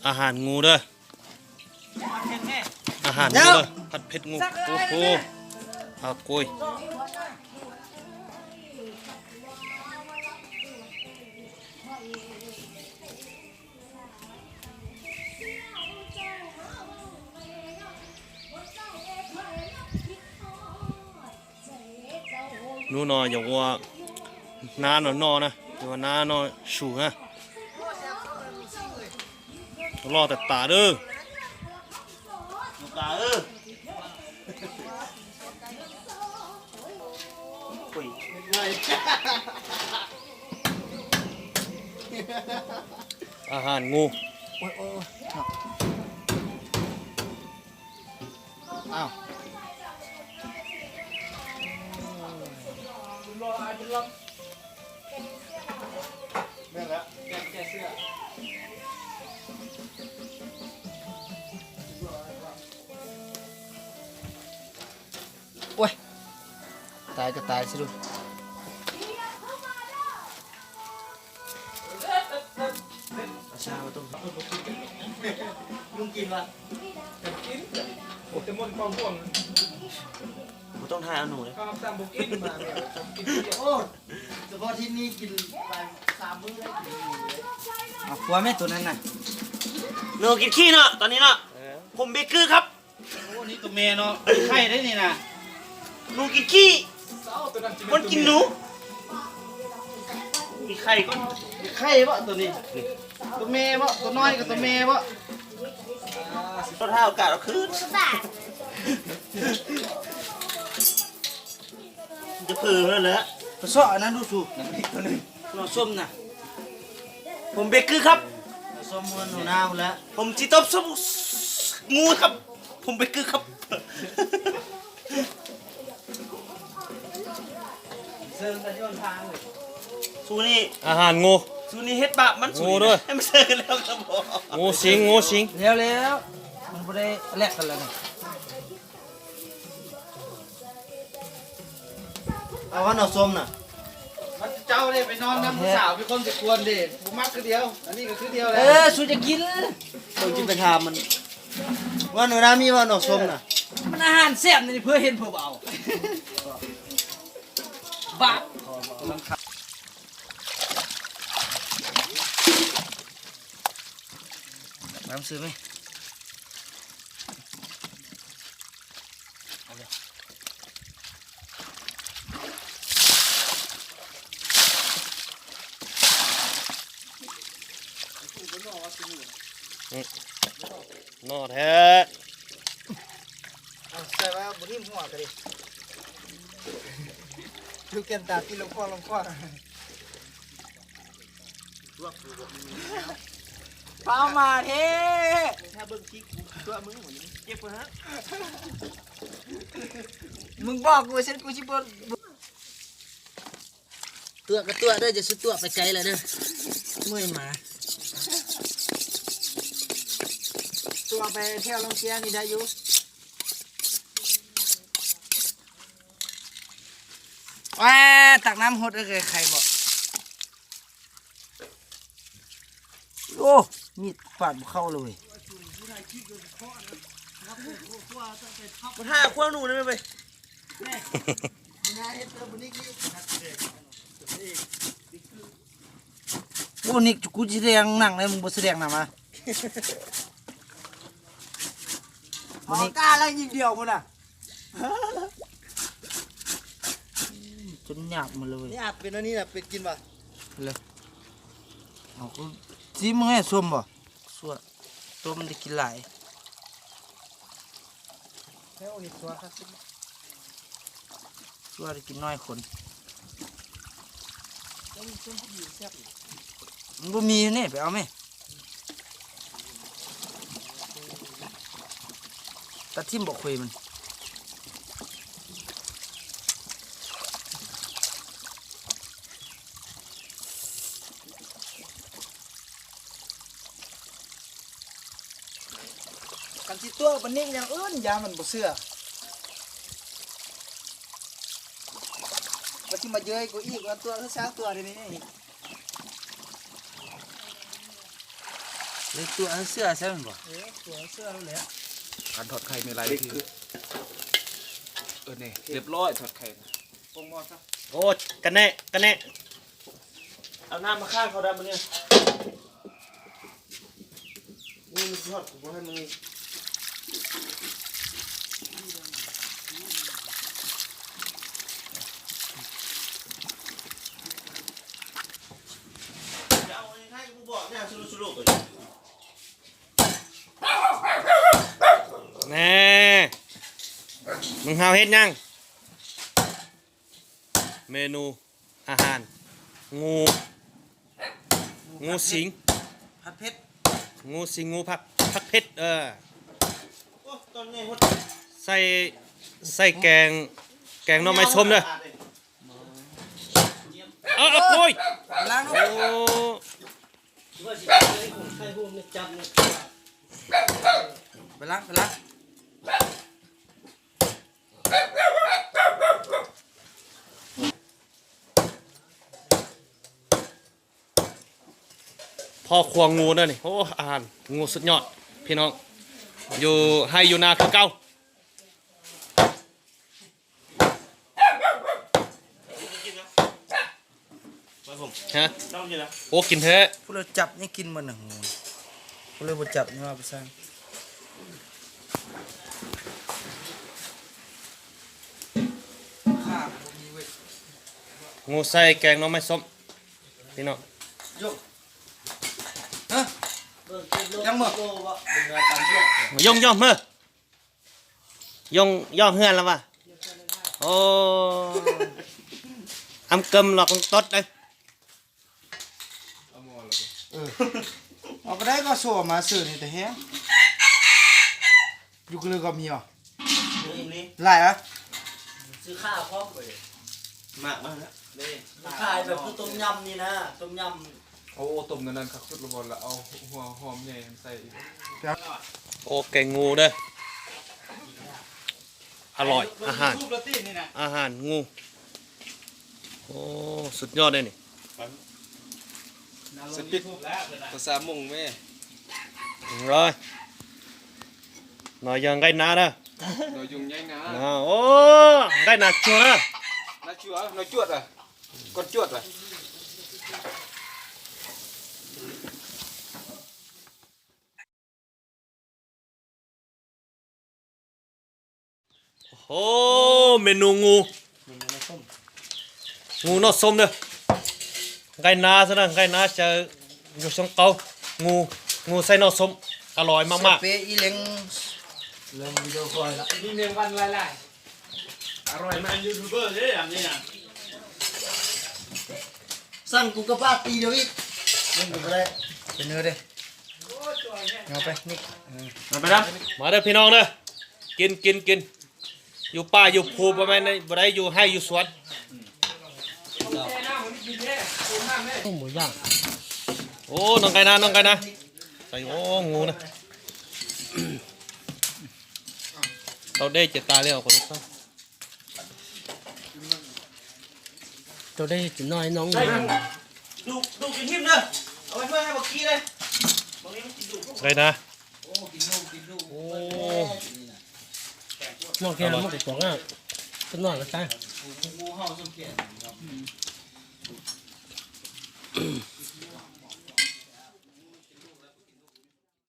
ອາຫານງູເດີ ອາຫານງູເດີ ຜັດເຜັດງູ. ໂອ້ໂຫ ອາໂກຍ. ໜູໜໍ່ ຢ່າວ່າໜ້າໜໍ່ນະ ຢ່າວ່າໜ້າໜໍ່ຊູນະ. ລໍແຕ່ຕາເດີ ຕາເອີ. ໂອ້ຍ ອາຫານງູ. ໂອ້ຍ ໂອ້ຍ ໂອ້ຍ ອ້າວ. ແມ່ນແລ້ວ ແກະ ແກະເສື້ອ. ໂອ້ຍ ຕາຍກໍຕາຍຊິລູກ. ອາຊາບໍ່ຕ້ອງ ລຸງກິນວະ? ກິນ ໂອ້ ແຕ່ໝົດຄວາມຫ່ວງ ບໍ່ຕ້ອງຖ່າຍເອົາໜູເດ້. ເຂົາຮັບສັ່ງບໍ່ກິນມາແລ້ວ ກິນຄົນດຽວ. ໂອ້ ສະເພາະທີ່ນີ້ກິນຫຼາຍ ສາມມື້ໄດ້ກິນ. ເອົາຄົວແມ່ໂຕນັ້ນນະ. ໜູກິນຂີ້ເນາະ ຕອນນີ້ເນາະ. ເອີ ຜົມເບກືຄັບ. ໂອ້ ນີ້ໂຕແມ່ເນາະ ໄຂ່ໄດ້ນີ້ນະ. ໜູກິນຂີ້ ຄົນກິນໜູ. ມີໄຂ່ກ່ອນ ມີໄຂ່ບໍ່ໂຕນີ້? ໂຕແມ່ບໍ່? ໂຕນ້ອຍກໍໂຕແມ່ບໍ່? ໂຕທ້າວກາດເອົາຄືນ ຈະເຜີແລ້ວແຫຼະ. ໄປເຊາະອັນນັ້ນດູສູ ໜໍ່ສົ້ມນະ. ຜົມເບກືຄັບ ໜໍ່ສົ້ມມັນຫົວໜ້າພຸ້ນແຫຼະ. ຜົມຊິຕົ້ມຊຸບງູຄັບ. ຜົມເບກືຄັບ. ເຊີນກັນໂຍນທາງເລີຍ. ຊູນີ້ ອາຫານງູ ຊູນີ້ເຮັດບາບມັນ ງູເດີ ໃຫ້ມັນເຊີນກັນແລ້ວກໍບອກ. ງູສິງ ງູສິງ. ແລ້ວໆ ມັນບໍ່ໄດ້ແລກກັນແລ້ວນະ. ເອົາຫາໜໍ່ສົ້ມນະ. ມັນເຈົ້າເດ້ໄປນອນນຳຜູ້ສາວ ມີຄົນຊິກວນເດ້. ບໍ່ມັກຄືດຽວ ອັນນີ້ກໍຄືດຽວແລ້ວ. ເອີ ສູຢາກກິນ ເບິ່ງຊິໄປຖາມມັນ. ວ່າໜູນາມີບໍ່ໜໍ່ສົ້ມນະ? ມັນອາຫານແຊບນີ້ ເພື່ອເຫັນເພື່ອບໍ່ເອົາ. ບາບ. ນ້ຳຊື້ໄໝ? ໜໍ່ແທ້. ເອົາໃສ່ວ່າບໍ່ຖິ້ມຫົວກໍດີ. ຢູ່ແກ່ນຕາຕິດລົງຄອງລົງຄອງ. ພາມາແທ້. ຖ້າເບິ່ງຄລິບຕົວະມຶງ ເຈັບບໍ່ຮະ? ມຶງບອກກູຊັ້ນ ກູຊິບໍ່ ຕົວະກໍຕົວະເດີ ຢ່າສຸຕົວະໄປໄກລະເດີ ເມື່ອຍໝາ. ຕົວະໄປແຖວລົງເກຍນີ້ໄດ້ຢູ່. ແຫມ ຕັກນ້ຳຫົດເອີ ໄຄບໍ່? ໂອ້ ມີດປາດບໍ່ເຂົ້າເລີຍ. ມັນຫາຄວາມໜູໄດ້ໄໝເວີຍ? ໂອ້ ນິກ ກູຊິສະແດງໜັງເລີຍ ມຶງບໍ່ສະແດງນຳຫວາ? ອອກກ້າໄລ່ຍິງດຽວພຸ້ນນະ. ຈົນຫຍາບໝົດເລີຍ. ນີ້ອາດເປັນອັນນີ້ນະ ເປັນກິນບໍ່? ເລີຍ ເອົາ ຊິມເບິ່ງແດ່ ສົ້ມບໍ່? ຊົ່ວ ຕົ້ມໄດ້ກິນຫຼາຍ. ແລ້ວເຮັດຊົ່ວຄັກສຸດ. ຊົ່ວໄດ້ກິນໜ້ອຍຄົນ. ຕົ້ມ ຕົ້ມພໍດີແຊບຢູ່. ມັນບໍ່ມີນີ້ ໄປເອົາແມ. ຕັດຖິ້ມບໍ່ຄຸຍມັນ. ຄັນຊິຕົວະປານນີ້ຢ່າງອື່ນ ຢ້ານມັນບໍ່ເຊື່ອ. ວ່າຊິມາເຍີ້ຍກູອີກ ວ່າຕົວະຄືຊາວຕົວະດຽວນີ້. ເຮັດຕົວເສືອໃຊ່ແມ່ນບໍ່? ເອີ ຕົວເສືອນັ້ນແຫຼະ. ການທອດໄຂ່ມີຫຼາຍວິທີ. ເອີ ນີ້ ຮຽບຮ້ອຍ ທອດໄຂ່ນະ. ປົງໝໍ້ຊະ. ໂອ້ ກະແນະ ກະແນະ. ເອົານ້ຳມາຂ້າງເຂົາດຳມື້ນີ້. ໂອ້ຍ ມັນຊິຮອດ ກູບໍ່ໃຫ້ມັນ. ແນ່ ມຶງຫາວເຮັດຫຍັງ? ເມນູອາຫານ ງູ ງູສິງ ຜັດເຜັດ ງູສິງ ງູຜັກ ຜັກເຜັດ ເອີ ໂອ້ ຕອນໃຫຍ່ໂພດ ໃສ່ ໃສ່ແກງ ແກງໜໍ່ໄມ້ສົ້ມເດີ. ເອີ ເອີ ໂອ້ຍ ລ້າງ ໂອ້ ວ່າຊິໃສ່ໃຫ້ໂຮມນີ້ຈັບນີ້ ໄປລ້າງ ໄປລ້າງ. ພໍ່ຄົວງູເດີນີ້. ໂອ້ ອາຫານງູສຸດຍອດ ພີ່ນ້ອງ ຢູ່ໄຮ່ຢູ່ນາຄືເກົ່າ. ຮະ ໂອ້ ກິນແທ້ ຜູ້ລະຈັບຍັງກິນໝົດນະ ງູ ຜູ້ລະບໍ່ຈັບຍັງວ່າໄປສ້າງ. ງູໃສ່ແກງໜໍ່ໄມ້ສົ້ມ ພີ່ນ້ອງ. ຢົງ ຮະ ຍັງບໍ່ ຢົງ ຢອງເມີ ຢອງ ຢອງເຮືອນລະວ່າ. ໂອ້ ອຳເກີມຫຼອກຕົດເດ້. ເອີ ເອົາບໍ່ໄດ້ກໍໂຊມາຊື້ນີ້ແຕ່ແຮງ ຢູ່ກະເລີກອບມີຫວະ ມີ ຫຼາຍຫວະ ຊື້ຂ້າພ້ອມເລີຍ ມາກມາແລ້ວ ນີ້ ຂາຍແບບຄືຕົ້ມຍຳນີ້ນະ ຕົ້ມຍຳ. ໂອ້ ຕົ້ມນັ້ນຄັກສຸດລະບໍ່ລະ ເອົາຫົວຫອມໃຫຍ່ໃສ່ອີກ. ໂອ້ ແກງງູເດີ ອະລ່ອຍ ອາຫານ ອາຫານງູ. ໂອ້ ສຸດຍອດເດ້ນີ້ ສະປິດ ພາສາມົ້ງແມ່. ເອີຍ ໜໍ່ຢອງໄກ່ນາເດີ ໜໍ່ຢຸງໃຫຍ່ນາ. ໂອ້ ໄກ່ນາຈົວເດີ ນາຈົວ ໜໍ່ຈວດອະ ກ່ອນຈວດອະ. ໂອ້ ເມນູງູ ງູໜໍ່ສົ້ມເດີ ໄກ່ນາຊະນະ ໄກ່ນາຈະຢູ່ຊ່ອງເກົ່າ ງູ ງູໃສ່ໜໍ່ສົ້ມ ອະລ່ອຍມາກໆ. ເປອີ່ເລັງ ເລີ່ມວິດີໂອຄອນລະ ມີແມງວັນຫຼາຍໆ. ອະລ່ອຍມາກ ຢູທູບເບີເດ້ອັນນີ້ນະ ສັ່ງກູກະປາດຕີດຽວອີກ ມັນບໍ່ໄດ້ ເປັນເນີເດ້ ເອົາໄປນີ້ ເອົາໄປນຳ ມາເດີພີ່ນ້ອງເດີ ກິນ ກິນ ກິນ ຢູ່ປ່າຢູ່ພູ ບໍ່ແມ່ນ ບໍ່ໄດ້ຢູ່ໄຮ່ຢູ່ສວນ. ໂອ້ ໝູຍ່າງ ໂອ້ ນ້ອງໄກ່ນາ ນ້ອງໄກ່ນາ ໃສ່ ໂອ້ ງູນະ ເຂົາໄດ້ຈະຕາຍແລ້ວ ເຂົາ ໂຕໄດ້ຈະນ້ອຍນ້ອງ ໃສ່ດູກ ດູກ ດູກຢູ່ຖິ້ມເດີ ເອົາໄວ້ເພື່ອໃຫ້ບັກກີເລີຍ ບັກນີ້ມັນກິນດູກ ໄດ້ນະ ໂອ້ ກິນດູກ ກິນດູກ ໂອ້ ນ້ອງແກມັນກໍຂອງອ່ະ ຕົວນ້ອຍກໍຕາຍ ງູເຮົາສົມແຂນ ອືມ.